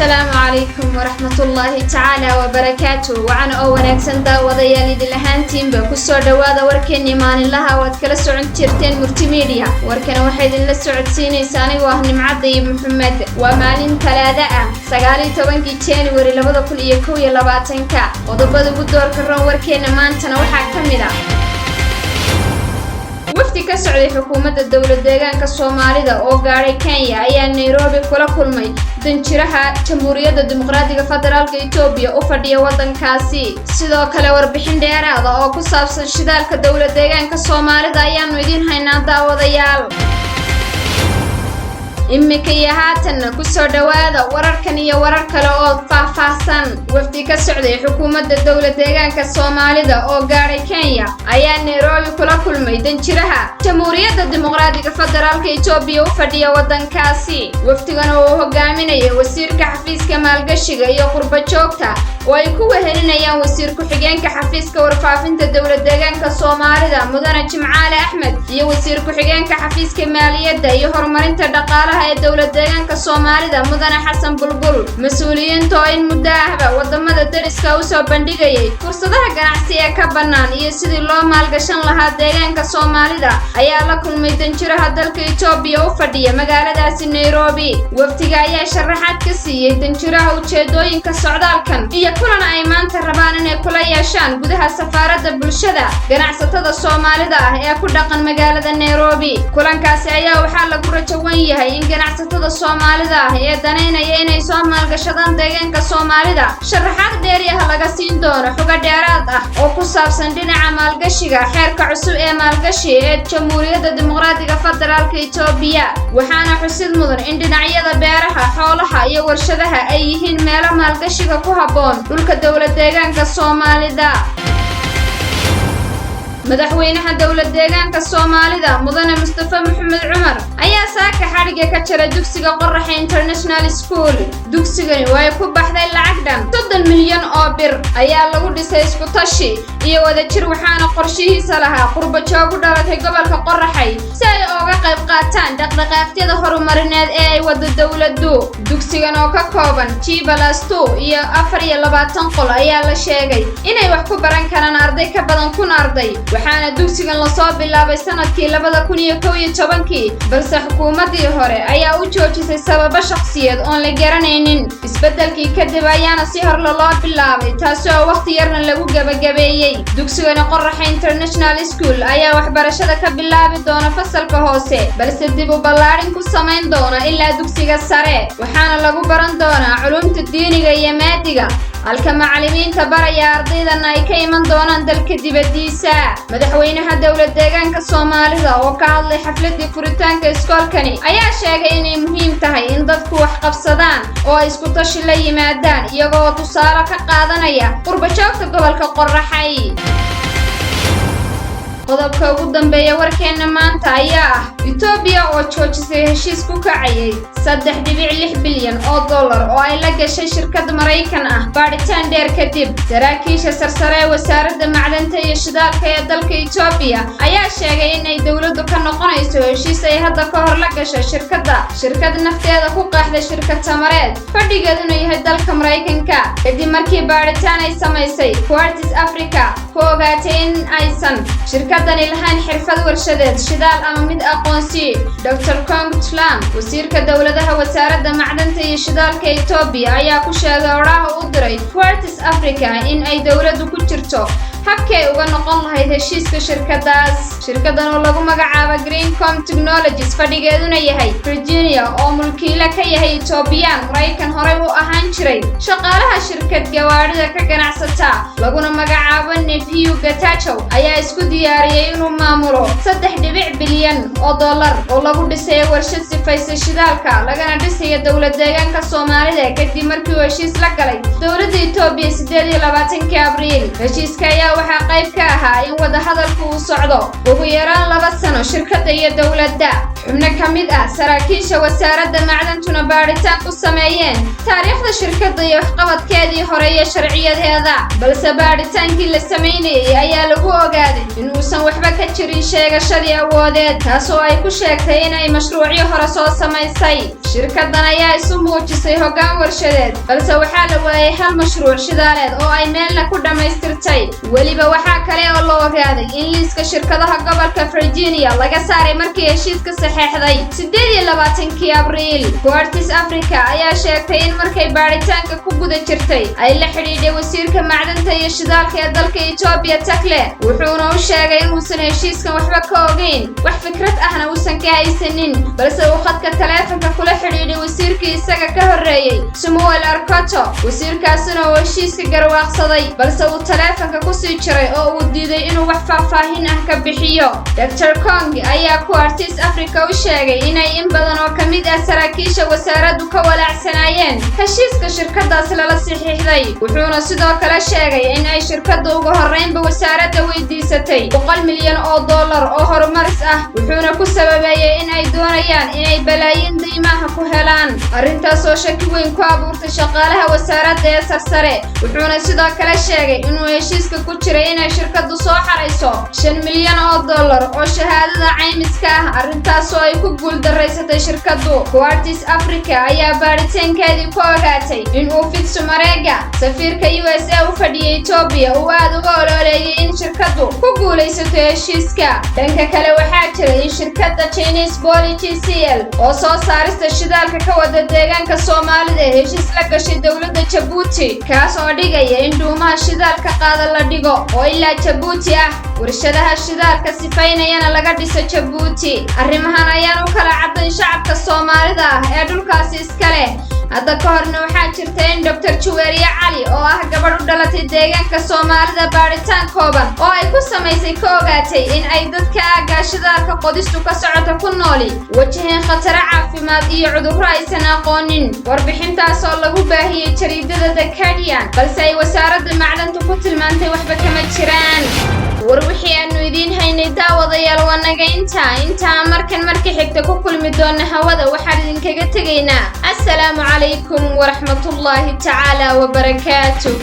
Asalaamu calaykum waraxmatullaahi tacaala wabarakaatu. Wacan oo wanaagsan, daawadayaal, idin ahaantiinba kusoo dhowaada warkeennii maalinlaha oo aad kala socon jirteen Murti Media. Warkana waxaa idinla socodsiinaysa anigoo ah Nimcadda iyo Maxamed. Waa maalin Talaada ah, 19-kii January 2021-ka. Qodobada ugu doorka roon warkeenna maantana waxaa ka mid ah: wafdi ka socday xukuumadda Dowlad Deegaanka Soomaalida oo gaadhay Kenya ayaa Nairobi kula kulmay danjiraha Jamhuuriyadda Dimuqraadiga Federaalka Itoobiya u fadhiya waddankaasi. Sidoo kale, warbixin dheeraada oo ku saabsan shidaalka Dowlad Deegaanka Soomaalida ayaanu idiin haynaa, daawadayaal. Iminka iyo haatanna kusoo dhowaada wararkan iyo warar kale oo faahfaahsan. Wafdi ka socday xukuumadda Dowlad Deegaanka Soomaalida oo gaadhay Kenya ayaa Nairobi kula kulmay danjiraha Jamhuuriyadda Dimuqraadiga Federaalka Itoobiya u fadhiya waddankaasi. Wafdigan oo uu hogaaminaya wasiirka xafiiska maalgashiga iyo qurba joogta, oo ay ku wehelinayaan wasiir ku-xigeenka xafiiska warfaafinta Dowlad Deegaanka Soomaalida, Mudane Jimcaale Axmed, iyo wasiir ku-xigeenka xafiiska maaliyadda iyo horumarinta dhaqaalaha ee Dowlad Deegaanka Soomaalida, Mudane Xasan Bulbul. Mas-uuliyiinta oo in muddo ahba wadamada deriska usoo bandhigayay fursadaha ganacsi ee ka bannaan iyo sidii loo maalgashan lahaa deegaanka Soomaalida ayaa la kulmay danjiraha dalka Itoobiya u fadhiya magaaladaasi Nairobi. Wafdiga ayaa sharaxaad ka siiyey danjiraha ujeedooyinka socdaalkan iyo kulan ay maanta rabaan inay kula yeeshaan gudaha safaaradda bulshada ganacsatada Soomaalida ah ee ku dhaqan magaalada Nairobi. Kulankaasi ayaa waxaa lagu rajawan yahay in ganacsatada Soomaalida ah ee danaynaya inay soo maalgashadaan deegaanka Soomaalida sharaxaad dheeri ah laga siin doono xogo dheeraad ah oo ku saabsan dhinaca maalgashiga, xeerka cusub ee maalgashi ee Jamhuuriyadda Dimuqraadiga Federaalka Itoobiya. Waxaana xusid mudan in dhinacyada beeraha, xoolaha iyo warshadaha ay yihiin meelo maalgashiga ku habboon dhulka Dowlad Deegaanka Soomaalida. Madaxweynaha Dowlad Deegaanka Soomaalida, Mudane Mustafa Maxamed Cumar, ayaa saaka xadhigga ka jaray dugsiga Qoraxa International School. Dugsigani oo ay ku baxday lacag dhan 30 milyan oo bir ayaa lagu dhisay iskutashi iyo wadajir, waxaana qorshihiisa lahaa qurba joogu dhalatay gobolka Qoraxay si ay ooga qayb qaataan dhaqdhaqaaqyada horumarineed ee ay wado dowladdu. Dugsigan oo ka kooban G+2 iyo 24 qol ayaa la sheegay inay wax ku baran karaan arday ka badan 1000 arday, waxaana dugsigan lasoo bilaabay sanadkii 2011-kii, balse xukuumaddii hore ayaa u joojisay sababo shakhsiyeed oon la garanaynin. Isbeddelkii kadib ayaana si horle loo bilaabay, taasi oo wakhti yarna lagu gebagabeeyey. Dugsigani Qoraxa International School ayaa waxbarashada ka bilaabi doona fasalka hoose, balse dib u ballaadhin ku samayn doona ilaa dugsiga sare, waxaana lagu baran doonaa culumta diiniga iyo maadiga, halka macallimiinta baraya ardaydana ay ka iman doonaan dalka dibaddiisa. Madaxweynaha Dowlad Deegaanka Soomaalida oo ka hadlay xafladii furitaanka iskoolkani ayaa sheegay inay muhiim tahay in dadku wax qabsadaan oo ay isku tashi la yimaadaan, iyagoo tusaale ka qaadanaya qurbajoogta gobolka Qoraxay. Qodobka ugu dambeeya warkeenna maanta ayaa ah Itoobiya oo joojisay heshiis ku kacayay 3.6 bilyan oo dollar oo ay la gashay shirkad Maraykan ah baadhitaan dheer kadib. Saraakiisha sarsare ee Wasaaradda Macdanta iyo Shidaalka ee dalka Itoobiya ayaa sheegay inay dowladdu ka noqonayso heshiis ay hadda ka hor la gashay shirkad nafteeda ku qaaxday shirkad tamareed, fadhigeeduna yahay dalka Maraykanka, kadib markii baadhitaan ay samaysay Quartz Africa ku ogaatay in aysan shirkadani lahayn xirfad warshadeed shidaal ama mid aqoonsi. Dr Kong Tlam, wasiirka dowladaha Wasaaradda Macdanta iyo Shidaalka Itoobiya, ayaa ku sheegay odhaha u diray Quartz Africa in ay dowladdu ku jirto habkii ay uga noqon lahayd heshiiska shirkadaas. Shirkadan oo lagu magacaabo Greencom Technologies, fadhigeeduna yahay Virginia, oo mulkiile ka yahay Etoobiyaan Maraykan horey u ahaan jiray shaqaalaha shirkad gawaadhida ka ganacsata, laguna magacaabo Nebiyu Getachew, ayaa isku diyaariyey inuu maamulo 3 dhibic bilyan oo dollar oo lagu dhisayo warshad sifaysa shidaalka, lagana dhisayo Dowlad Deegaanka Soomaalida, kadib markii uu heshiis la galay dowladda Itoobiya 28-kii Abriil. Heshiiska ayaa waxaa qayb ka ahaa in wadahadalku uu socdo ugu yaraan 2 sano shirkadda iyo dowladda, xubno ka mid ah saraakiisha wasaaradda macdantuna baadhitaan ku sameeyeen taariikhda shirkadda iyo waxqabadkeedii hore iyo sharciyadeeda. Balse baadhitaankii la samaynayay ayaa lagu ogaaday inuusan waxba ka jirin sheegashadii awoodeed, taasoo ay ku sheegtay inay mashruucyo hore soo samaysay. Shirkaddan ayaa isu muujisay hoggaan warshadeed, balse waxaa la waayay hal mashruuc shidaaleed oo ay meelna ku dhammaystirtay. Weliba waxaa kale oo la ogaaday in liiska shirkadaha gobolka Virginia laga saaray markii heshiiska saxeexday 28-kii Abriil. Quartz Africa ayaa sheegtay in markay baadhitaanka ku guda jirtay ay la xidhiidhay wasiirka macdanta iyo shidaalka ee dalka Etoobiya, Takle, wuxuuna u sheegay inuusan heshiiskan waxba ka ogeyn, wax fikrad ahna uusan ka haysanin, balse uu khadka taleefanka kula xidhiidhay wasiirkii isaga ka horreeyey, Samuel Arkoto, wasiirkaasina uu heshiiska garwaaqsaday, balse uu taleefanka kusii jiray oo uu diiday inuu wax faahfaahin ah ka bixiyo. Dr Kong ayaa Quartz Africa u sheegay inay in badan oo ka mid ah saraakiisha wasaaraddu ka walaacsanaayeen heshiiska shirkadaas lala saxiixday, wuxuuna sidoo kale sheegay in ay shirkadda ugu horreynba wasaaradda weydiisatay $100 milyan oo horumaris ah, wuxuuna ku sababeeyey in ay doonayaan inay balaayiin deymaha ku helaan, arrintaasoo shaki weyn ku abuurtay shaqaalaha wasaaradda ee sarsare. Wuxuuna sidoo kale sheegay inuu heshiiska ku jiray inay shirkaddu soo xarayso $5 milyan oo shahaadada caymiska ah, arrintaasoo ay ku guuldaraysatay shirkaddu. Quartz Africa ayaa baadhitaankeedii ku ogaatay in uu Fitsum Arega, safiirka USA u fadhiyay Etoobiya, uu aad uga ololeeyay in shirkaddu ku guulaysato heshiiska. Dhanka kale, waxaa jira in shirkadda Chinese Poly GCL oo soo saarista shidaalka ka wada deegaanka Soomaalida ee heshiis la gashay dowladda Jabuuti, kaas oo dhigaya in dhuumaha shidaalka qaada la dhigo oo ilaa Jabuuti ah, warshadaha shidaalka sifaynayana laga dhiso Jabuuti. Arrimahan ayaan u kala caddayn shacabka Soomaalida ah ee dhulkaasi iska leh. Hadda ka horna waxaa jirta in Dr Juweeriye Cali, oo ah gabadh u dhalatay deegaanka Soomaalida, baadhitaan kooban oo ay ku samaysay ka ogaatay in ay dadka aaggaa shidaalka qodistu ka socota ku nooli wajaheen khataro caafimaad iyo cudurro aysan aqoonin, warbixintaasoo lagu baahiyey jariidada The Guardian, balse ay wasaaradda macdanta ku tilmaantay waxba kama jiraan. War wixii aanu idiin haynay, daawadayaal, waa naga intaa. Intaa markan marka xigta ku kulmi doona hawada, waxaan idinkaga tegaynaa assalaamu calaykum waraxmatullaahi tacaala wabarakaatu.